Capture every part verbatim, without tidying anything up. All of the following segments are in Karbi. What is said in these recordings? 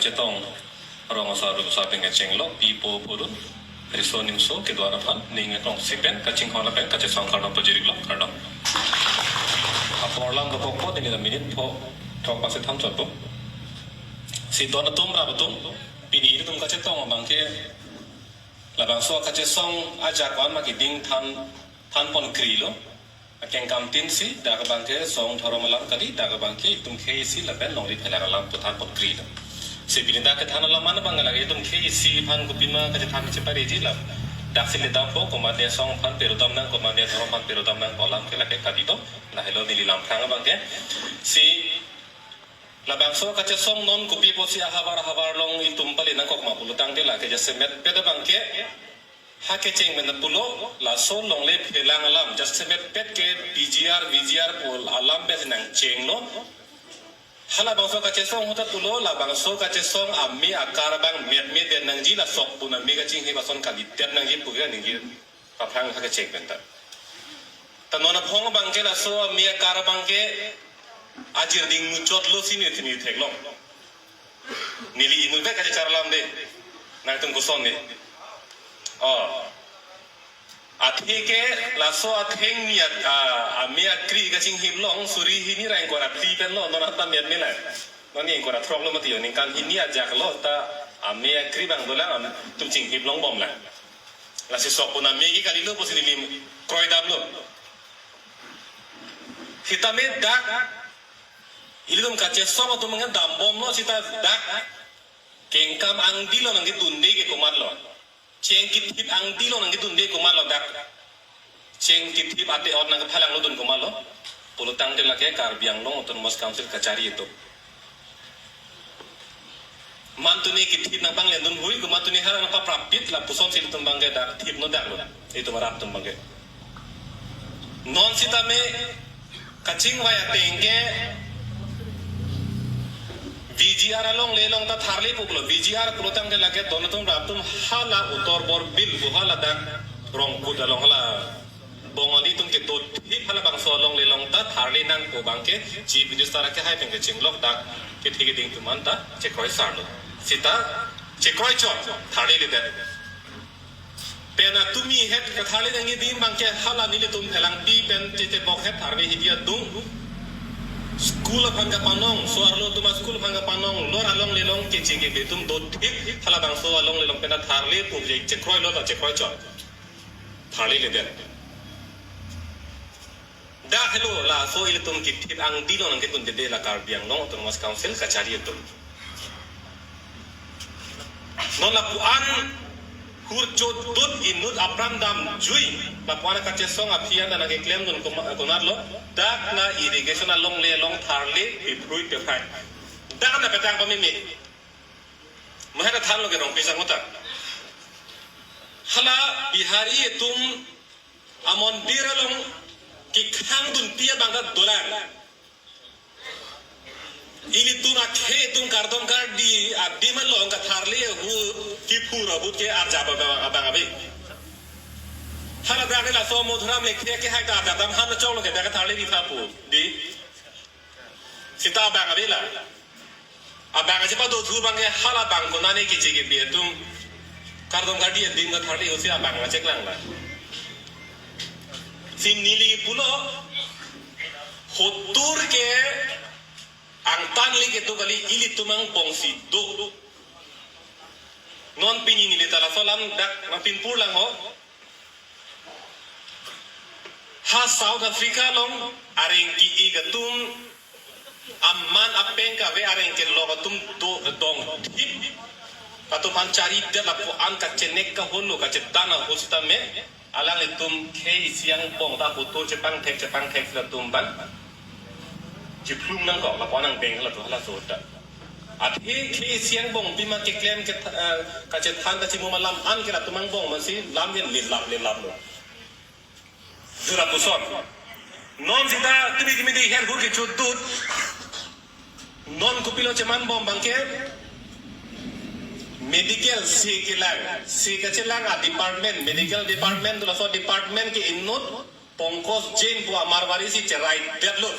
Chetong rong asar asar pen kachenglo, pi po purun, riso nimso kedo-an aphan ning aklong si pen kachinghon lapen kachesong kardom pajirlo, kardom. Apor alam dokok po, neli la minute pho thok pasi than chot po. Si don atum, rap atum, pini ilitum kachetong abang ke labangso kachesong ajak an ma keding than, than pon krilo. Akengkam tin si, dak abang ke song dhorom alam kali, dak abang ke itum khei isi lapen longri phelang alam pu than pon krilo. Si pini dak kethan alam an abang lake itum khei isi aphan kopima kachethan chepareji lam. Dak si ledam po, komatne song aphan perudam nang, komatne dhorom aphan perudam nang pu alam ke lake kali do. Lahelo neli lam phrang abang ke. Si labangso kachesong non kopi pusi ahavar ahavar along itum pale nangkok ma pulo tangte lake jasemet pet abang ke ha kecheng pen pulo, laso longle phelang alam, jasemet pet ke P G R, V G R pu alam pen si nangchenglo. Halabangso kachesong ahut ta pulo, labangso kachesong ame akar abang metme det nangji, la sokpun ame kachinghip ason kalidet nangji pu ke ningje paphrang ha kecheng pen ta. Ta non aphong abang ke laso ame akar abang ke ajir ding muchotlo si neli thimi theklong. Neli inutvet kachechar alam de. Nangtum koson ne. Oh. Athe ke laso athengni at-, a, ame akri kachinghip along suri hini ra ingkoi ra phli pen lo, non anta metme lang. Non ingkoi ra throk lo mati yo, ningkan hini ajak lo ta ame akri abang dolang, am, itum chinghip longbom lang. Lasi sokpun ame ke kalilo pusi neli kroidamlo. Sitame dak ilitum kachesong atum abang dambomlo, sita dak kengkam angdi along nangkedunde ke komatlo. Cheng kithip angdi along nangkedunde komatlo dak. Cheng kithip ate-ot nangkephalang lodun komatlo. Pulo tangte lake Karbi Anglong Autonomous Council kachari atum. Mantuni kithip nangpanglendun hui, komatuni hala nangpaprapit, lapuson si itum abang ke dak thipno daklo. Itum arap atum abang ke. Non sitame kachingvai ateng ke V G R alongle along ta tharle puklo. V G R pulo tangte lake don atum rap atum hala utor bor bill pu hala dak Rongkut along hala Bongali atum kedo thip halabangso alongle along ta tharle nang pu abang ke Chief Minister akehai pen kachinglok dak kethe keding atum anta chekroi sarlo. Sita chekroi chot, tharle ledet. Pen atumi het katharle nangji adim abang ke hala nelitum phelangpi pen chechebok het tharve hidi adung. School aphan kapanong, so-arlo atum a-school aphan kapanong, lor alongle along keche kebe atum do thip, halabangso alongle along pen ta tharle pu je chekroilo ta chekroi chot. Tharle ledet. Dak helo laso ilitum kithip angdi along nangkedunde la Karbi Anglong Autonomous Council kachari atum. Non lapu-an hur chodut inut apran damjui, lapu-an kachesong aphi an nangkeklemdun koma-, konatlo, dak la irrigation alongle along tharle pephrui pephai. Dak na petang pameme. Mahera thanlo ke Rongpi sang utak. Hala Bihari atum amondir along kekhangdunpi abang ta dolang. Ilitum akhei atum kardom kardi adim along katharle ahut kiphur ahut ke arjap abang, abang ave. Hala brang laso Madhuram Lekthe akehai ta arjap dam han choklo ke dak katharle di thapu. Di. Sita abang ave la. Abang aja pado thu abang ke hala abang konane keche kebe atum kardom kardi adim katharle ahut si abang aja cheklanglo. Si neli pulo hotur ke angtan le kedo kali, ilitum angbong si do. Non pini neli ta laso alam dak nangpinpur lang ho. Ha South Africa along areng ki-ik atum aman apeng kave areng kelok atum do dong thip. Atum aphan charidet lapu-an kachenek kaholo kachedan ahut sitame alanglitum khei isi angbong ta hotur chepangthek chepangthek si latum abang chephlung nangkok lapu-an angbeng halatum halaso ta. Athe khei isi angbong pima keklem ke, eh, kachethan kachimum alam an ke latum angbong masi lam yen lelap lelaplo. Jura puson. Non sita tumi tumi di her hur kechodut. Non kopilo chemanbom abang ke medical si kelang, si kachelang a-department, medical department, laso department ke inut Pankaj Jain pu a-Marwari si cheraidetlo.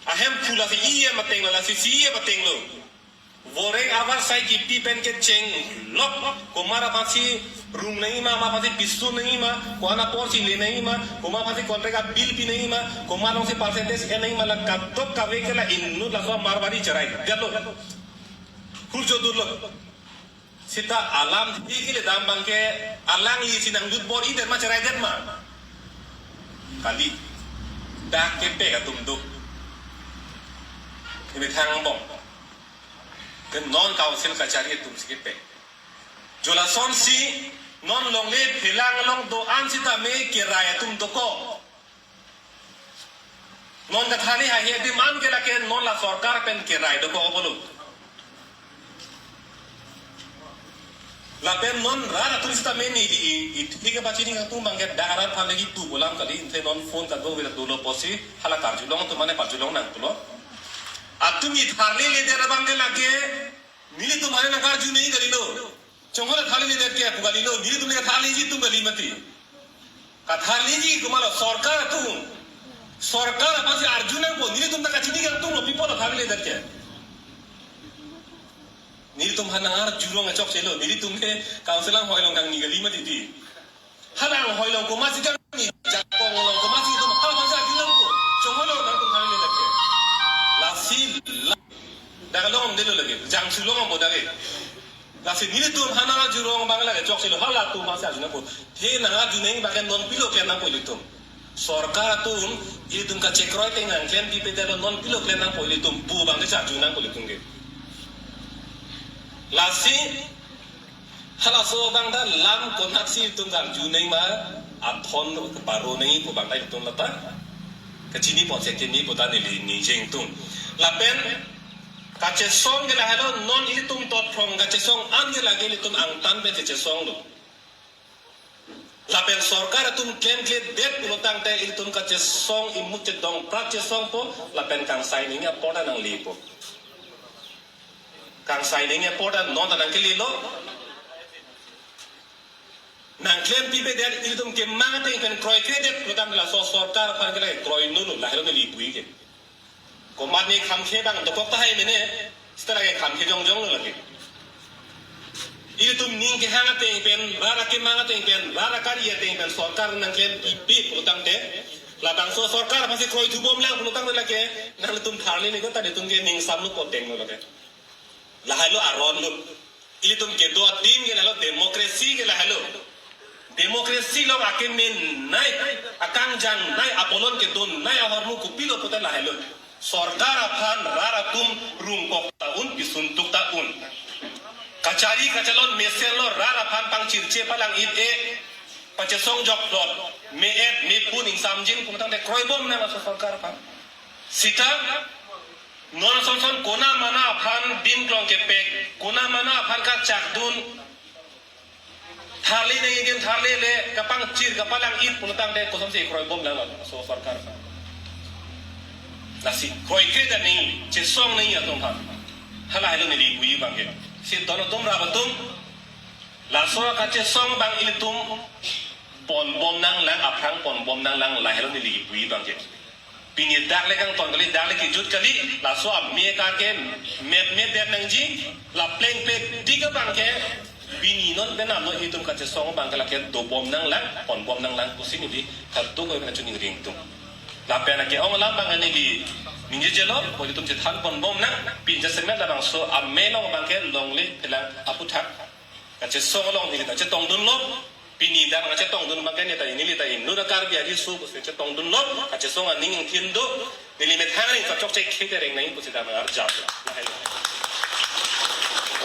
Ahem phu lasi E M atenglo, lasi C E M atenglo. Voreng avar sai kipi pen kecheng lok, komat aphansi rung nangji ma, komat aphansi pisun nangji ma, ko-an aporsi le nangji ma, komat aphansi contract abill pi nangji ma, komat alongsi percentage en nangji ma, la kadokave ke la inut laso Marwari cherai detlo. Hurjo dolo. Seta alamthe keledam abangke alanglisi nangjut bor-idet ma, cherai det ma? Kali. Dak kepek atum do. Kemethang angbong. Ke non council kachari atumsi kepek. Jo lasonsi non longle phelang along do-an sitame kerai atum dokok. Non katharli haihe adim an ke lake non la sorkar pen kerai dokok pulo. Lapen non rat atum sitame neli i, i, ithe kepachini atum abangke dak arat aphan lagi tu bolam kali, inte non phone kadokave dolo pusi hala karjulong atum mane parjulong nang pulo. Atum itharli ledet abangke lake nelitum aphan nangkarju nangji kalilo. Chonghor tharli ledet ke pu kalilo, nelitum le tharliji atum kali mati. Katharliji komatlo, sorkar atum. Sorkar aphansi arju nangpo, nelitum ta kachini kangtung lo, pi apot tharli ledet ke. Nelitum aphan nangarju rong chokchelo, nelitum ke council anghoi along kangni kali mati di. Hala anghoi along komatsi kangni, jakong along komatsi itum, hala aphansi arju nangpo. Chonghor lo nangtum tharli ledet ke. Lasi la, dak along delo lagi, jangsu along bo dak ke. Lasi nelitum aphan nangarju rong abang lake chokchelo, halatum aphansi arju nangpo. The nangarju nangji abangke non pilo klem nangpo ilitum. Sorkar atum ilitum kachekroi ateng nangklem pipe detlo, non pilo klem nangpo ilitum pu abangke charju nangpo ilitum ke. Lasi halaso abang ta lam konaksi ilitum karju nangji ma, athon paro nangji pu abang ta ilitum lata kachini ponse kini pu ta neli ningje ingtung. Lapen kachesong ke lahelo, non ilitum totphrong kachesong an ke lake ilitum angtan pen chechesonglo. Lapen sorkar atum klemkledet pulotangte ilitum kachesong imut chedongprak chesongpo, lapen kangsai nangji apor ta nanglepo. Kangsai nangji apor ta non ta nangkelelo. Nangklem pipedet, ilitum kemang ateng pen kroikredet pulotangte laso sorkar aphan ke lake kroinono, lahelo neli pu-i ke. Komat ne khamkhe abang dokok tahai mene, seta lake khamkhe jongjong lo lake. Ilitum ning kehang ateng pen, rat akemang ateng pen, rat akari ateng pen sorkar nangklem pipe pulotangte, labangso sorkar aphansi kroithu bomlang pulotangte lake nanglitum tharli ni ko ta ilitum ke ning samlo poteng lo lake. Lahelo aron lo. Ilitum kedo adim ke lahelo, democracy ke lahelo. Democracy along akemenei, akangjangnei, abolon kedonnei ahormu kopilo pute lahelo. Sorkar aphan rat atum rungkok ta un, pisuntuk ta un. Kachari kachelon mesenlo, rat aphan pangchirche palang-it-e, pachesong jokplot, me-et mepun ingsamjin pulotangte kroibom nang laso sorkar aphan. Seta non asonson kona mana aphan dim klong kepek, kona mana aphan kachakdun, tharli nangji adim tharlile, kapangchir kapalang-it pulotangte kosonsi kroibom lang laso sorkar. Lasi kroikredet nangji, chesong nangji atum aphan. Halahelo neli pu-i abangke. Si don atum rap atum, laso kachesong abang ilitum ponbom nanglang, aphrang ponbom nanglang, lahelo neli pu-i abangke. Pini dak le kangton kali, dak le kejut kali, laso amei ka ke mepmedet nangji, la plengpledik abangke, pini non pen ano itum kachesong abangke lake dobom nanglang, ponbom nanglang pusi neli kadokave pen kachiningri ingtung. Lapen ake-ong alam abang neli ningjejelo, pu ilitum chethan ponbom nang, pini jasemet labangso amei along abangke longle phelang aphuthak kachesong along neli ta chetongdunlo, pini dak kachetongdun abangke neta neli ta inut a Karbi ari su pusi chetongdunlo, kachesong aning ingthin do, neli methang ring kachokche khete reng nangji pusi dak arjap.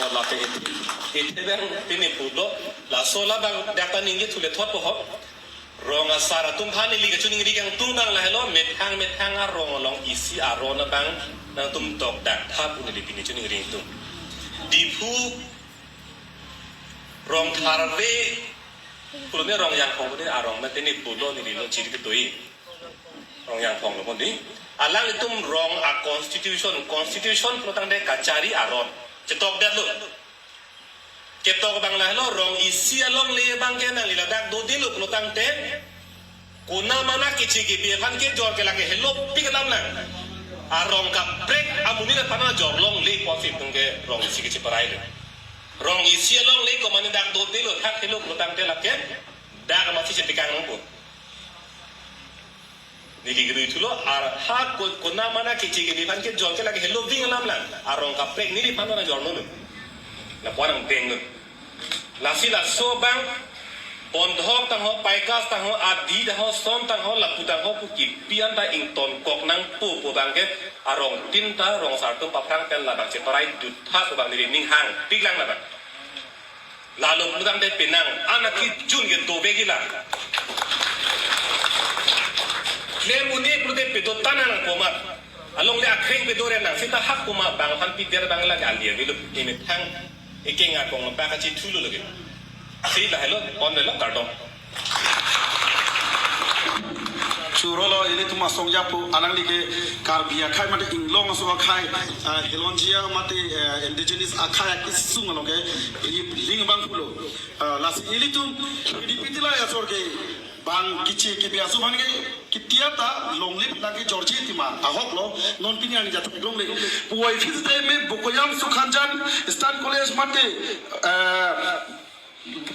O lapen iti, iti abang pini pulo, laso labang dak ta ningje thule thotpo ho. Rong asar atum aphan neli kachiningri kangtung abang lahelo, methang methang arong along isi aron abang nangtum tokdak tha pu neli pini chiningri ingtung. Diphu Rong Tharve, pulo ne Rong Yangphong ne arong mate ne pulo ne lino chiri ketoi. Rong Yangphong lo modi. Alanglitum rong a constitution, constitution pulotangte kachari aron. Chetokdetlo. Ketok abang lahelo, rong isi alongle abangke nangli ladak dodelo pulotangte. Kona mana kechi kebi aphan kejor ke lake helopik alam nang. Arong kaprek amonit aphan ajor longle pusi itum ke rong isi kecheparai lo. Rong isi alongle komatne dak dotelo, thak helo pulotangte lake dak amatsi chetekang nangpo. Neli kerui thulo, ar ha ko-, konat mana keche kebe aphan kejor ke lake helo ving alam lang. Arong kaprek neliphan ajor nolo. Lapu-an angdeng lo. Lasi laso abang, bondhok tangho, paikas tangho, adi tangho, son tangho, lapu tangho pu kipi anta ingtonkok nangpo pu abang ke arong tin ta rong asar atum paphrang pen labang cheparai duttha pu abang neli ning hangpik lang labang. Lalo pulotangte penang an akejun ke dovek-i lang. Klem un-e pulote pedo tan nangpo ma. Alongle akreng pedo re nang, seta hak pu ma bang aphan pidet abang lake ali avelo. Emethang ekeng akong abang kachethulo lake. Si lahelo, pon lelo, kardom. Churolo, ilitum asong japo, alangli ke Karbi akhei mate inglong aso akhei, ah, Helonjia mate, eh, indigenous akhei akesung along ke, ri-, ling abang pulo. Ah, lasi ilitum, P D P tila asor ke, bang keche kebe aso aphan ke, ketia ta longle pila kejorji tima, ahok lo, non pini ani jat longle. Puvoiphit sitame Bokoyang Sukhanjan, Eastern College mate, eh,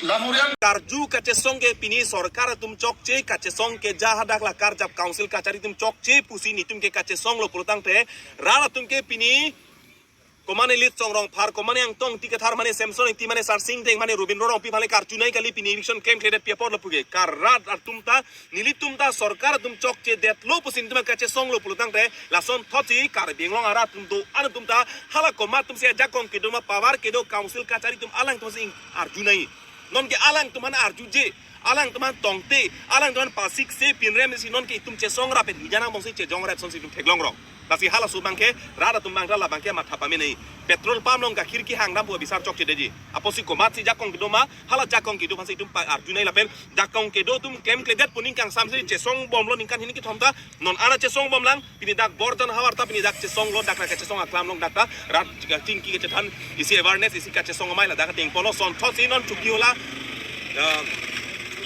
Lahorian. Karju kachesong ke pini sorkar atum chokche kachesong ke ja hadak la karjap council kachari atum chokche pusi netum ke kachesong lo pulotangte rat atum ke pini komatne Litsong Rongphar, komatne Angtong Ingti Kathar, mane Samson Ingti, mane Sarsing Ingdeng, mane Robindro Rongpi aphan le karju nai kali pini eviction klemkledet pi apot lo puke. Kar rat atum ta, nelitum ta sorkar atum chokchedetlo pusi netum kachesong lo pulotangte, lasonthotsi Karbi Anglong arat atum do-an atum ta, hala komat atumsi ajakong kedo ma power kedo council kachari atum alangtumsi arju nai. Non ke alangtum aphan arjuje, alangtum aphan tongte, alangtum aphan pasikse pinrem si non ke itum chesong rap-et hija angbongsi chejong rap sonsi itum theklong rong. Lasi halaso abang ke, rat atum abang ta labang ke matha pame nai. Petrol pump along kakhir kehang dam pu abisar chokchedetji. Apotsi komatsi jakong kedo ma, hala jakong kedo aphansi itum pa-, arju nai lapen jakong kedo atum klemkledet pu ning kangsamsi chesong bomlo ningkan hini kethom ta, non an chesong bom lang, pini dak Borjan havar ta pini dak chesong lo, dak ra kachesong aklam along dak ta, rat chingki kachethan, isi awareness, isi kachesong amei ladak ateng ponlo, sonthotsi non Chokihola, eh,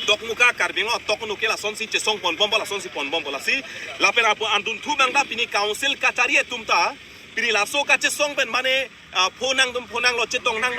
Dokmoka Karbi Anglong atok nu ke lasonsi chesong pon bompo, lasonsi pon bompo lasi, lapen apu andunthu abang ta pini council kachari atum ta, pini laso kachesong pen mane, ah, pho nangtum pho nanglo, chetong nang